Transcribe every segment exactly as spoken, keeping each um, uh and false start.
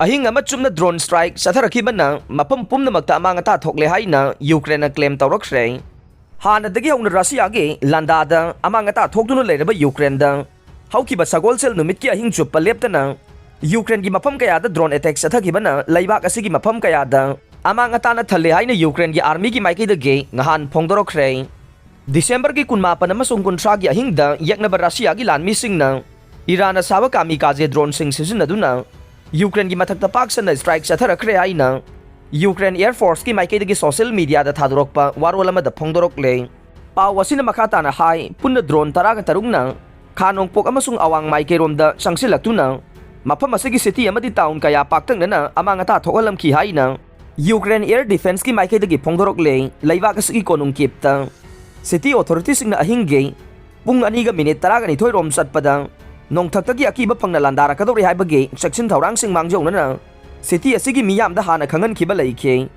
ꯑꯍꯤꯡ ꯑꯃ ꯆꯨꯞꯅ drone strike ꯆꯠꯊꯔꯛꯈꯤꯕꯅ ꯃꯐꯝ ꯄꯨꯝꯅꯃꯛꯇ ꯑꯃꯥꯡ ꯑꯇꯥ ꯊꯣꯛꯂꯦ ꯍꯥꯏꯅ ꯌꯨꯀ꯭ꯔꯦꯟꯅ claim ꯇꯧꯔꯛꯈ꯭ꯔꯦ꯫ ꯍꯥꯟꯅꯗꯒꯤ ꯍꯧꯅ ꯔꯁꯤꯌꯥꯒꯤ ꯂꯥꯟꯗꯥꯗ ꯑꯃꯥꯡ ꯑꯇꯥ ꯊꯣꯛꯇꯨꯅ ꯂꯩꯔꯕ ꯌꯨꯀ꯭ꯔꯦꯟꯗ ꯍꯧꯈꯤꯕ ꯁꯒꯣꯜꯁꯦꯜ ꯅꯨꯃꯤꯠꯀꯤ ꯑꯍꯤꯡ ꯆꯨꯞꯄ ꯂꯦꯞꯇꯅ ꯌꯨꯀ꯭ꯔꯦꯟꯒꯤ ꯃꯐꯝ ꯀꯌꯥꯗ drone attack ꯆꯠꯊꯈꯤꯕꯅ ꯂꯩꯕꯥꯛ ꯑꯁꯤꯒꯤ ꯃꯐꯝ ꯀꯌꯥꯗ ꯑꯃꯥꯡ ꯑꯇꯥꯅ ꯊꯜꯂꯦ ꯍꯥꯏꯅ ꯌꯨꯀ꯭ꯔꯦꯟꯒꯤ armyꯒꯤ ꯃꯥꯏꯀꯩꯗꯒꯤ ꯉꯍꯥꯟ ꯐꯣꯡꯗꯣꯔꯛꯈ꯭ꯔꯦ꯫ ꯗꯤꯁꯦꯝꯕꯔꯒꯤ ꯀꯨꯟꯃꯥꯄꯟ ꯑꯃꯁꯨꯡ ꯀꯨꯟꯊ꯭ꯔꯥꯒꯤ ꯑꯍꯤꯡꯗ ꯌꯦꯛꯅꯕ ꯔꯁꯤꯌꯥꯒꯤ ꯂꯥꯟꯃꯤꯁꯤꯡꯅ ꯏꯔꯥꯟꯅ ꯁꯥꯕ kamikaze droneꯁꯤꯡ ꯁꯤꯖꯤꯟꯅꯗꯨꯅ ꯌꯨꯀ꯭ꯔꯦꯟꯒꯤ ꯃꯊꯛꯇ ꯄꯥꯛ ꯁꯟꯅ strike ꯆꯠꯊꯔꯛꯈ꯭ꯔꯦ ꯍꯥꯏꯅ ꯌꯨꯀ꯭ꯔꯦꯟ Air Forceꯀꯤ ꯃꯥꯏꯀꯩꯗꯒꯤ social mediaꯗ ꯊꯥꯗꯣꯔꯛꯄ ꯋꯥꯔꯣꯜ ꯑꯃꯗ ꯐꯣꯡꯗꯣꯔꯛꯂꯦ꯫ ꯄꯥꯎ ꯑꯁꯤꯅ ꯃꯈꯥ ꯇꯥꯅ ꯍꯥꯏ, ꯄꯨꯟꯅ drone ꯇꯔꯥꯒ ꯇꯔꯨꯛꯅ ꯈꯥ ꯅꯣꯡꯄꯣꯛ ꯑꯃꯁꯨꯡ ꯑꯋꯥꯡ ꯃꯥꯏꯀꯩꯔꯣꯝꯗ ꯆꯪꯁꯤꯜꯂꯛꯇꯨꯅ ꯃꯐꯝ ꯑꯁꯤꯒꯤ city ꯑꯃꯗꯤ town ꯀꯌꯥ ꯄꯥꯛꯇꯛꯅꯅ ꯑꯃꯥꯡ ꯑꯇꯥ ꯊꯣꯛꯍꯜꯂꯝꯈꯤ ꯍꯥꯏꯅ ꯌꯨꯀ꯭ꯔꯦꯟ Air Defenceꯀꯤ ꯃꯥꯏꯀꯩꯗꯒꯤ ꯐꯣꯡꯗꯣꯔꯛꯂꯦ꯫ ꯂꯩꯕꯥꯛ ꯑꯁꯤꯒꯤ ꯀꯣꯅꯨꯡ ꯀꯤꯞꯇ city authorityꯁꯤꯡꯅ ꯑꯍꯤꯡꯒꯤ ꯄꯨꯡ ꯑꯅꯤꯒ ꯃꯤꯅꯤꯠ ꯇꯔꯥꯒ ꯅꯤꯊꯣꯏ ꯔꯣꯝ ꯆꯠꯄꯗ ꯅꯣꯡꯊꯛꯇꯒꯤ ꯑꯀꯤꯕ ꯐꯪꯅ ꯂꯥꯟꯗꯥꯔꯛꯀꯗꯧꯔꯤ ꯍꯥꯏꯕꯒꯤ ꯆꯦꯛꯁꯤꯟ ꯊꯧꯔꯥꯡꯁꯤꯡ ꯃꯥꯡꯖꯧꯅꯅ city ꯑꯁꯤꯒꯤ ꯃꯤꯌꯥꯝꯗ ꯍꯥꯟꯅ ꯈꯪꯍꯟꯈꯤꯕ ꯂꯩꯈꯤ꯫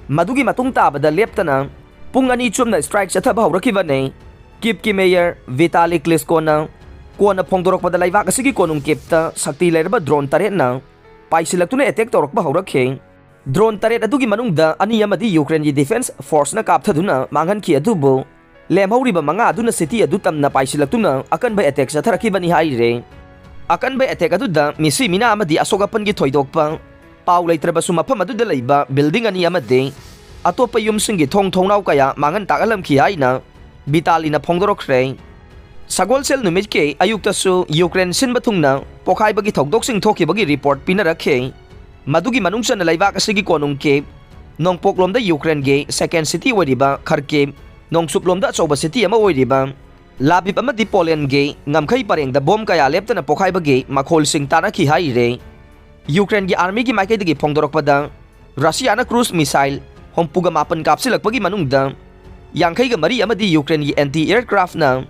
ꯃꯗꯨꯒꯤ ꯃꯇꯨꯡ ꯇꯥꯕꯗ ꯂꯦꯞꯇꯅ ꯄꯨꯡ ꯑꯅꯤ ꯆꯨꯞꯅ strike ꯆꯠꯊꯕ ꯍꯧꯔꯛꯈꯤꯕꯅꯤ꯫ ꯀꯤꯞꯀꯤ mayor ꯚꯤꯇꯥꯂꯤ ꯀ꯭ꯂꯤꯁꯀꯣꯅ ꯀꯣꯟꯅ ꯐꯣꯡꯗꯣꯔꯛꯄꯗ ꯂꯩꯕꯥꯛ ꯑꯁꯤꯒꯤ ꯀꯣꯅꯨꯡ ꯀꯤꯞꯇ ꯁꯛꯇꯤ ꯂꯩꯔꯕ drone ꯇꯔꯦꯠꯅ ꯄꯥꯏꯁꯤꯜꯂꯛꯇꯨꯅ attack ꯇꯧꯔꯛꯄ ꯍꯧꯔꯛꯈꯤ꯫ Drone ꯇꯔꯦꯠ ꯑꯗꯨꯒꯤ ꯃꯅꯨꯡꯗ ꯑꯅꯤ ꯑꯃꯗꯤ ꯌꯨꯀ꯭ꯔꯦꯟꯒꯤ defence forceꯅ ꯀꯥꯞꯊꯗꯨꯅ ꯃꯥꯡꯍꯟꯈꯤ, ꯑꯗꯨꯕꯨ ꯂꯦꯝꯍꯧꯔꯤꯕ ꯃꯉꯥ ꯑꯗꯨꯅ city ꯑꯗꯨ ꯇꯝꯅ ꯄꯥꯏꯁꯤꯜꯂꯛꯇꯨꯅ ꯑꯀꯟꯕ attack ꯆꯠꯊꯔꯛꯈꯤꯕꯅꯤ ꯍꯥꯏꯔꯦ꯫ ꯑꯀꯟꯕ attack ꯑꯗꯨꯗ ꯃꯤꯁꯤ ꯃꯤꯅꯥ ꯑꯃꯗꯤ ꯑꯁꯣꯛ ꯑꯄꯟꯒꯤ ꯊꯣꯏꯗꯣꯛꯄ ꯄꯥꯎ ꯂꯩꯇ꯭ꯔꯕꯁꯨ, ꯃꯐꯝ ꯑꯗꯨꯗ ꯂꯩꯕ building ꯑꯅꯤ ꯑꯃꯗꯤ ꯑꯇꯣꯞꯄ ꯌꯨꯝꯁꯤꯡꯒꯤ ꯊꯣꯡ ꯊꯣꯡꯅꯥꯎ ꯀꯌꯥ ꯃꯥꯡꯍꯟ ꯇꯥꯛꯍꯜꯂꯝꯈꯤ ꯍꯥꯏꯅ ꯚꯤꯇꯥꯂꯤꯅ ꯐꯣꯡꯗꯣꯔꯛꯈ꯭ꯔꯦ꯫ ꯁꯒꯣꯜꯁꯦꯜ ꯅꯨꯃꯤꯠꯀꯤ ꯑꯌꯨꯛꯇꯁꯨ ꯌꯨꯀ꯭ꯔꯦꯟ ꯁꯤꯟꯕ ꯊꯨꯡꯅ ꯄꯣꯈꯥꯏꯕꯒꯤ ꯊꯧꯗꯣꯛꯁꯤꯡ ꯊꯣꯛꯈꯤꯕꯒꯤ report ꯄꯤꯅꯔꯛꯈꯤ꯫ ꯃꯗꯨꯒꯤ ꯃꯅꯨꯡ ꯆꯟꯅ ꯂꯩꯕꯥꯛ ꯑꯁꯤꯒꯤ ꯀꯣꯅꯨꯡ ꯀꯤꯞ, ꯅꯣꯡꯄꯣꯛꯂꯣꯝꯗ ꯌꯨꯀ꯭ꯔꯦꯟꯒꯤ second city ꯑꯣꯏꯔꯤꯕ ꯈꯔꯀꯤꯞ, ꯅꯣꯡꯆꯨꯞꯂꯣꯝꯗ ꯑꯆꯧꯕ city ꯑꯃ ꯑꯣꯏꯔꯤꯕ ꯂꯥꯕꯤꯞ ꯑꯃꯗꯤ ꯄꯣꯂꯦꯟꯒꯤ ꯉꯝꯈꯩ ꯄꯔꯦꯡꯗ bomb ꯀꯌꯥ ꯂꯦꯞꯇꯅ ꯄꯣꯈꯥꯏꯕꯒꯤ ꯃꯈꯣꯜꯁꯤꯡ ꯇꯥꯅꯈꯤ ꯍꯥꯏꯔꯦ꯫ ꯌꯨꯀ꯭ꯔꯦꯟꯒꯤ armyꯒꯤ ꯃꯥꯏꯀꯩꯗꯒꯤ ꯐꯣꯡꯗꯣꯔꯛꯄꯗ, ꯔꯁꯤꯌꯥꯅ cruise missile ꯍꯨꯝꯐꯨꯒ ꯃꯥꯄꯟ ꯀꯥꯞꯁꯤꯜꯂꯛꯄꯒꯤ ꯃꯅꯨꯡꯗ ꯌꯥꯡꯈꯩꯒ ꯃꯔꯤ ꯑꯃꯗꯤ ꯌꯨꯀ꯭ꯔꯦꯟꯒꯤ anti aircraftꯅ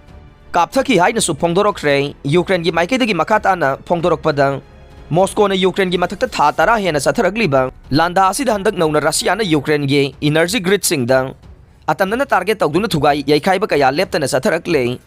ꯀꯥꯞꯊꯈꯤ ꯍꯥꯏꯅꯁꯨ ꯐꯣꯡꯗꯣꯔꯛꯈ꯭ꯔꯦ꯫ ꯌꯨꯀ꯭ꯔꯦꯟꯒꯤ ꯃꯥꯏꯀꯩꯗꯒꯤ ꯃꯈꯥ ꯇꯥꯅ ꯐꯣꯡꯗꯣꯔꯛꯄꯗ, ꯃꯣꯁꯀꯣꯅ ꯌꯨꯀ꯭ꯔꯦꯟꯒꯤ ꯃꯊꯛꯇ ꯊꯥ ꯇꯔꯥ ꯍꯦꯟꯅ ꯆꯠꯊꯔꯛꯂꯤꯕ ꯂꯥꯟꯗꯥ ꯑꯁꯤꯗ ꯍꯟꯗꯛ ꯅꯧꯅ ꯔꯁꯤꯌꯥꯅ ꯌꯨꯀ꯭ꯔꯦꯟꯒꯤ energy gridꯁꯤꯡꯗ ꯑꯇꯝꯅꯅ target ꯇꯧꯗꯨꯅ ꯊꯨꯒꯥꯏ ꯌꯩꯈꯥꯏꯕ ꯀꯌꯥ ꯂꯦꯞꯇꯅ ꯆꯠꯊꯔꯛꯂꯦ꯫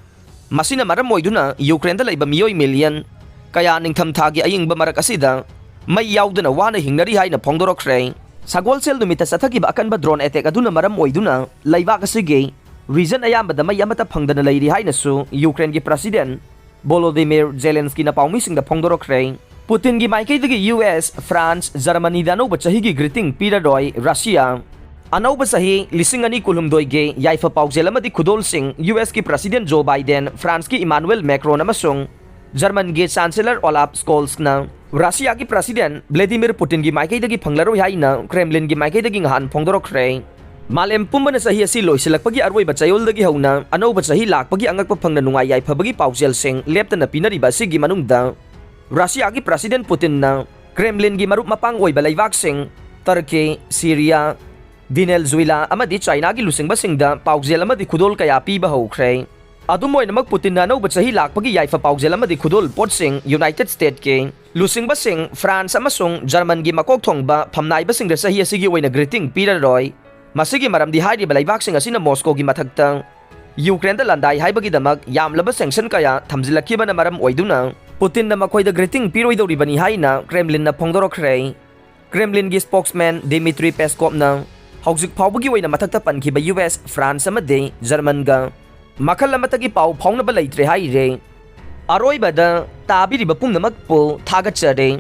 ꯃꯁꯤꯅ ꯃꯔꯝ ꯑꯣꯏꯗꯨꯅ ꯌꯨꯀ꯭ꯔꯦꯟꯗ ꯂꯩꯕ ꯃꯤꯑꯣꯏ million ꯀꯌꯥ ꯅꯤꯡꯊꯝꯊꯥꯒꯤ ꯑꯏꯪꯕ ꯃꯔꯛ ꯑꯁꯤꯗ ꯃꯩ ꯌꯥꯎꯗꯅ ꯋꯥꯅ ꯍꯤꯡꯅꯔꯤ ꯍꯥꯏꯅ ꯐꯣꯡꯗꯣꯔꯛꯈ꯭ꯔꯦ꯫ ꯁꯒꯣꯜꯁꯦꯜ ꯅꯨꯃꯤꯠꯇ ꯆꯠꯊꯈꯤꯕ ꯑꯀꯟꯕ drone attack ꯑꯗꯨꯅ ꯃꯔꯝ ꯑꯣꯏꯗꯨꯅ ꯂꯩꯕꯥꯛ ꯑꯁꯤꯒꯤ region ꯑꯌꯥꯝꯕꯗ ꯃꯩ ꯑꯃꯠꯇ ꯐꯪꯗꯅ ꯂꯩꯔꯤ ꯍꯥꯏꯅꯁꯨ ꯌꯨꯀ꯭ꯔꯦꯟꯒꯤ President Volodymyr Zelenskyꯅ ꯄꯥꯎꯃꯤꯁꯤꯡꯗ ꯐꯣꯡꯗꯣꯔꯛꯈ꯭ꯔꯦ꯫ ꯄꯨꯇꯤꯟꯒꯤ ꯃꯥꯏꯀꯩꯗꯒꯤ ꯌꯨ ꯑꯦꯁ, ꯐ꯭ꯔꯥꯟꯁ, ꯖꯔꯃꯅꯤꯗ ꯑꯅꯧꯕ ꯆꯍꯤꯒꯤ greeting ꯄꯤꯔꯔꯣꯏ ꯔꯁꯤꯌꯥ꯫ ꯑꯅꯧꯕ ꯆꯍꯤ ꯂꯤꯁꯤꯡ ꯑꯅꯤ ꯀꯨꯟꯍꯨꯝꯗꯣꯏꯒꯤ ꯌꯥꯏꯐ ꯄꯥꯎꯖꯦꯜ ꯑꯃꯗꯤ ꯈꯨꯗꯣꯜꯁꯤꯡ ꯌꯨ ꯑꯦꯁꯀꯤ President Joe Biden, ꯐ꯭ꯔꯥꯟꯁꯀꯤ Emmanuel Macron ꯑꯃꯁꯨꯡ ꯖꯔꯃꯟꯒꯤ Chancellor Olaf Scholzꯅ ꯔꯁꯤꯌꯥꯒꯤ President Vladimir Putinꯒꯤ ꯃꯥꯏꯀꯩꯗꯒꯤ ꯐꯪꯂꯔꯣꯏ ꯍꯥꯏꯅ Kremlinꯒꯤ ꯃꯥꯏꯀꯩꯗꯒꯤ ꯉꯍꯥꯟ ꯐꯣꯡꯗꯣꯔꯛꯈ꯭ꯔꯦ꯫ ꯃꯥꯂꯦꯝ ꯄꯨꯝꯕꯅ ꯆꯍꯤ ꯑꯁꯤ ꯂꯣꯏꯁꯤꯜꯂꯛꯄꯒꯤ ꯑꯔꯣꯏꯕ ꯆꯌꯣꯜꯗꯒꯤ ꯍꯧꯅ ꯑꯅꯧꯕ ꯆꯍꯤ ꯂꯥꯛꯄꯒꯤ ꯑꯉꯛꯄ ꯐꯪꯅ ꯅꯨꯡꯉꯥꯏ ꯌꯥꯏꯐꯕꯒꯤ ꯄꯥꯎꯖꯦꯜꯁꯤꯡ ꯂꯦꯞꯇꯅ ꯄꯤꯅꯔꯤꯕ ꯑꯁꯤꯒꯤ ꯃꯅꯨꯡꯗ ꯔꯁꯤꯌꯥꯒꯤ President Putinꯅ Kremlinꯒꯤ ꯃꯔꯨꯞ ꯃꯄꯥꯡ ꯑꯣꯏꯕ ꯂꯩꯕꯥꯛꯁꯤꯡ Turkey, Syria, Venezuela ꯑꯃꯗꯤ Chinaꯒꯤ ꯂꯨꯆꯤꯡꯕꯁꯤꯡꯗ ꯄꯥꯎꯖꯦꯜ ꯑꯃꯗꯤ ꯈꯨꯗꯣꯜ ꯀꯌꯥ ꯄꯤꯕ ꯍꯧꯈ꯭ꯔꯦ꯫ ꯑꯗꯨꯝ ꯑꯣꯏꯅꯃꯛ, ꯄꯨꯇꯤꯟꯅ ꯑꯅꯧꯕ ꯆꯍꯤ ꯂꯥꯛꯄꯒꯤ ꯌꯥꯏꯐ ꯄꯥꯎꯖꯦꯜ ꯑꯃꯗꯤ ꯈꯨꯗꯣꯜ ꯄꯣꯠꯁꯤꯡ United Statesꯀꯤ ꯂꯨꯆꯤꯡꯕꯁꯤꯡ, ꯐ꯭ꯔꯥꯟꯁ ꯑꯃꯁꯨꯡ ꯖꯔꯃꯟꯒꯤ ꯃꯀꯣꯛ ꯊꯣꯡꯕ ꯐꯝꯅꯥꯏꯕꯁꯤꯡꯗ ꯆꯍꯤ ꯑꯁꯤꯒꯤ ꯑꯣꯏꯅ greeting ꯄꯤꯔꯔꯣꯏ꯫ ꯃꯁꯤꯒꯤ ꯃꯔꯝꯗꯤ ꯍꯥꯏꯔꯤꯕ ꯂꯩꯕꯥꯛꯁꯤꯡ ꯑꯁꯤꯅ ꯃꯣꯁꯀꯣꯒꯤ ꯃꯊꯛꯇ ꯌꯨꯀ꯭ꯔꯦꯟꯗ ꯂꯥꯟꯗꯥꯏ ꯍꯥꯏꯕꯒꯤꯗꯃꯛ ꯌꯥꯝꯂꯕ sanction ꯀꯌꯥ ꯊꯝꯖꯤꯜꯂꯛꯈꯤꯕꯅ ꯃꯔꯝ ꯑꯣꯏꯗꯨꯅ ꯄꯨꯇꯤꯟꯅ ꯃꯈꯣꯏꯗ greeting ꯄꯤꯔꯣꯏꯗꯧꯔꯤꯕꯅꯤ ꯍꯥꯏꯅ Kremlinꯅ ꯐꯣꯡꯗꯣꯔꯛꯈ꯭ꯔꯦ꯫ Kremlinꯒꯤ spokesman Dmitry Peskopꯅ ꯍꯧꯖꯤꯛ ꯐꯥꯎꯕꯒꯤ ꯑꯣꯏꯅ ꯃꯊꯛꯇ ꯄꯟꯈꯤꯕ ꯌꯨ ꯑꯦꯁ, ꯐ꯭ꯔꯥꯟꯁ ꯑꯃꯗꯤ ꯖꯔꯃꯟꯒ ꯃꯈꯜ ꯑꯃꯠꯇꯒꯤ ꯄꯥꯎ ꯐꯥꯎꯅꯕ ꯂꯩꯇ꯭ꯔꯦ ꯍꯥꯏꯔꯦ꯫ ꯑꯔꯣꯏꯕꯗ ꯇꯥꯕꯤꯔꯤꯕ ꯄꯨꯝꯅꯃꯛꯄꯨ ꯊꯥꯒꯠꯆꯔꯤ꯫